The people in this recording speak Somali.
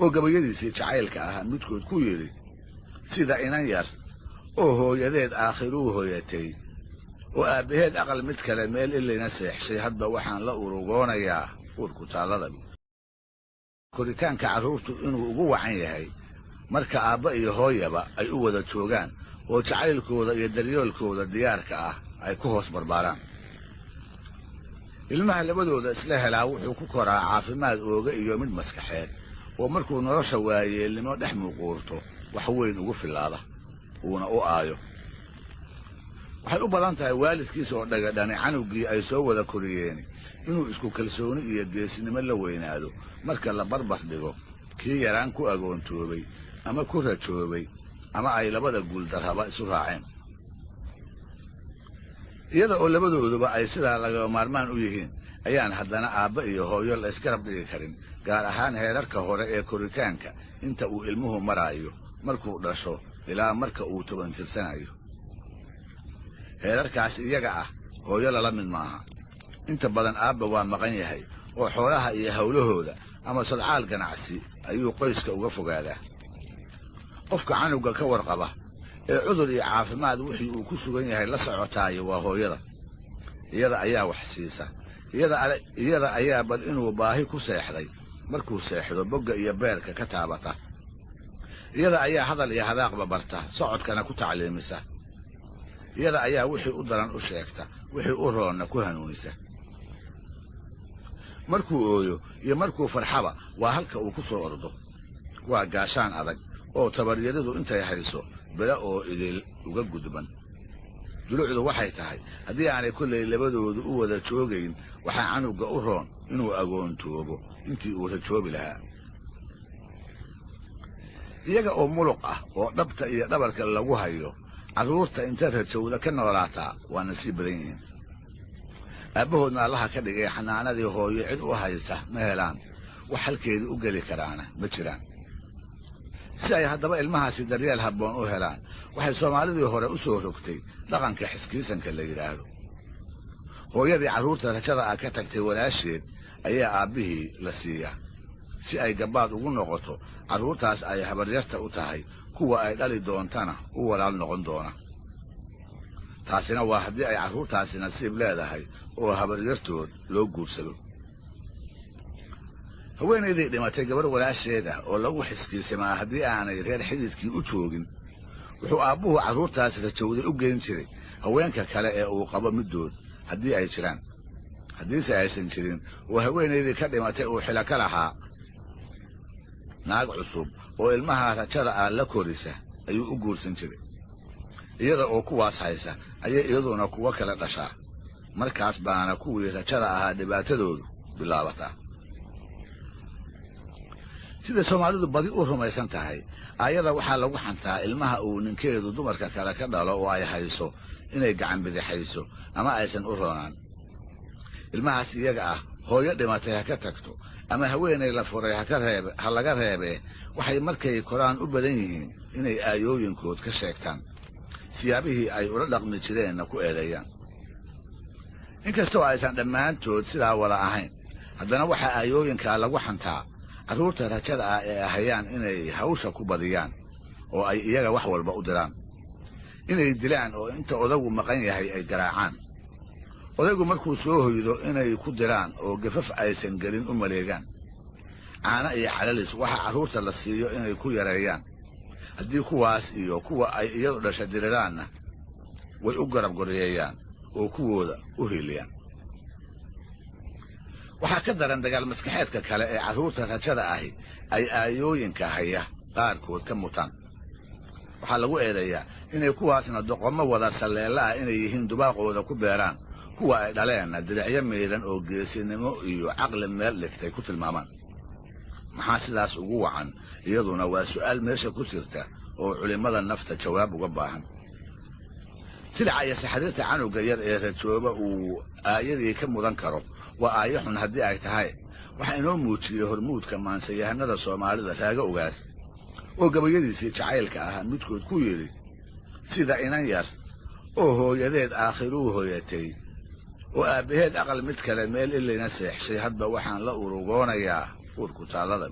Oo gabayadiisii jacaylka ahaa midkood ku yidhi: "Sida inan yar oo hooyadeed aakhiruu hoyatay oo aabbaheed aqal mid kale meel ilayna seexshay, hadba waxaan la urugoonayaa uurku taallada." Koritaanka carruurtu inuu ugu wacan yahay marka aabba iyo hooyaba ay u wada joogaan oo jacaylkooda iyo daryoolkooda diyaarka ah ay ku hoos barbaaraan. Ilmaha labadooda isla helaa wuxuu ku koraa caafimaad ooga iyo mid maskaxeed, oo markuu nolosha waayeelnimo dhex muquurto wax weyn ugu fillaada uuna u aayo. Waxay u badan tahay waalidkiis oo dhagadhani canuggii ay soo wada koriyeeni inuu isku kalsooni iyo geesnimo la weynaado marka la barbar dhigo kii yaraan ku agoontoobay ama ku rajoobay ama ay labada guuldarraba isu raaceen. Iyada oo labadooduba ay sidaa lagama maarmaan u yihiin ayaan haddana aabba iyo hooyo la isgarab dhigi karin, gaar ahaan heerarka hore ee koritaanka, inta uu ilmuhu maraayo markuu dhasho ilaa marka uu 10 tirsanayo. Heerarkaas iyaga ah hooyo lala mid maaha. Inta badan aabba waa maqan yahay oo xoolaha iyo hawlahooda ama sadcaal ganacsi ayuu qoyska uga fogaadaa. Qofka canugga ka warqaba ee cudur iyo caafimaad wixii uu ku sugan yahay la socotaayo waa hooyada. Iyada ayaa wax siisa, iyada ayaa bal inuu baahi ku seexday markuu seexdo bogga iyo beerka ka taabata. Iyada ayaa hadal iyo hadaaqba barta, socodkana ku tacliimisa. Iyada ayaa wixii u daran u sheegta, wixii u roonna ku hanuunisa. Markuu ooyo iyo markuu farxaba waa halka uu ku soo ordo. Waa gaashaan adag oo tabaryaridu intay hayso bela oo idil uga gudban. Dulucdu waxay tahay, haddii aanay kollay labadoodu u wada joogayn, waxaa canugga u roon inuu agoontoobo intii uu rajoobi lahaa. Iyaga oo muluq ah oo dhabta iyo dhabarka lagu hayo, carruurta inta rajowda ka noolaataa waa nasiib badan yihiin. Aabbahoodna Allaha ka dhigay xanaanadii hooyo cid u haysa ma helaan, wax halkeedii u geli karaana ma jiraan. Si ay haddaba ilmahaasi daryeel habboon u helaan, waxay Soomaalidii hore u soo rogtay dhaqanka xiskiisanka la yidhaahdo. Hooyadii carruurta rajada ah ka tagtay walaasheed ayaa aabbihii la siiyaa si ay gabbaad ugu noqoto carruurtaas ay habaryarta u tahay, kuwa ay dhali doontana u walaal noqon doona. Taasina waa haddii ay carruurtaasi nasiib leedahay oo habaryartood loo guursado. Haweenaydii dhimatay gabarh walaasheed ah oo lagu xiskiisamaa haddii aanay reer xididkii u joogin, wuxuu aabbuhu carruurtaas rajowday u geyn jiray haweenka kale ee uu qabo middood haddii ay jiraan. Haddiise aysan jirin oo haweenaydii ka dhimatay uu xilo ka lahaa, naag cusub oo ilmaha rajada ah la korisa ayuu u guursan jiray. Iyada oo kuwaas haysa ayay iyaduna kuwo kale dhashaa. Markaas baana kuwii rajada ahaa dhibaatadoodu bilaabataa. Sida Soomaalidu badi u rumaysan tahay, aayada waxaa lagu xantaa ilmaha uu ninkeedu dumarka kale ka dhalo oo ay hayso inay gacan bidixayso ama aysan u roonaan. Ilmahaas iyaga ah hooyo dhimatay ha ka tagto ama haweenay la furay ha laga reebee, waxay markay koraan u badan yihiin inay aayooyinkood ka sheegtaan, siyaabihii ay ula dhaqmi jireenna ku eedeeyaan. Inkastoo aysan dhammaantood sidaa wada ahayn, haddana waxaa aayooyinkaa lagu xantaa carruurta rajada ah ee ahayaan inay hawsha ku badiyaan oo ay iyaga wax walba u diraan, inay dilaan oo inta odagu maqan yahay ay garaacaan, odaygu markuu soo hoydo inay ku diraan oo gafaf aysan gelin u maleegaan, caano iyo calalis waxa carruurta la siiyo inay ku yareeyaan. Haddii kuwaas iyo kuwa ay iyadu dhasha diriraanna, way u garab goryeeyaan oo kuwooda u hiiliyaan. Waxaa ka daran dagaal maskaxeedka kale ee carruurta rajada ahi ay aayooyinka haya qaarkood ka mutaan. Waxaa lagu eedeeyaa inay kuwaasna doqommo wada salleella ah inay yihiin dubaaqooda ku beeraan, kuwa ay dhaleenna diricyo miidhan oo geesinimo iyo caqli meel dhigtay ku tilmaamaan. Maxaa sidaas ugu wacan? Iyaduna waa su'aal meesha ku jirta oo culimmada nafta jawaab uga baahan. Silica iyo saxariirta canugga yar ee rajooba uu aayadii ka mudan karo waa aayo xun haddii ay tahay. Waxaa inoo muujiyey hormuudka maansayahanada Soomaalida, Raago Ogaas, oo gabayadiisii jacaylka ahaa midkood ku yidhi: "Sida inan yar oo hooyadeed aakhiruu hoyatay oo aabbaheed aqal mid kale meel ilayna seexshay, hadba waxaan la urugoonayaa uurku taallada."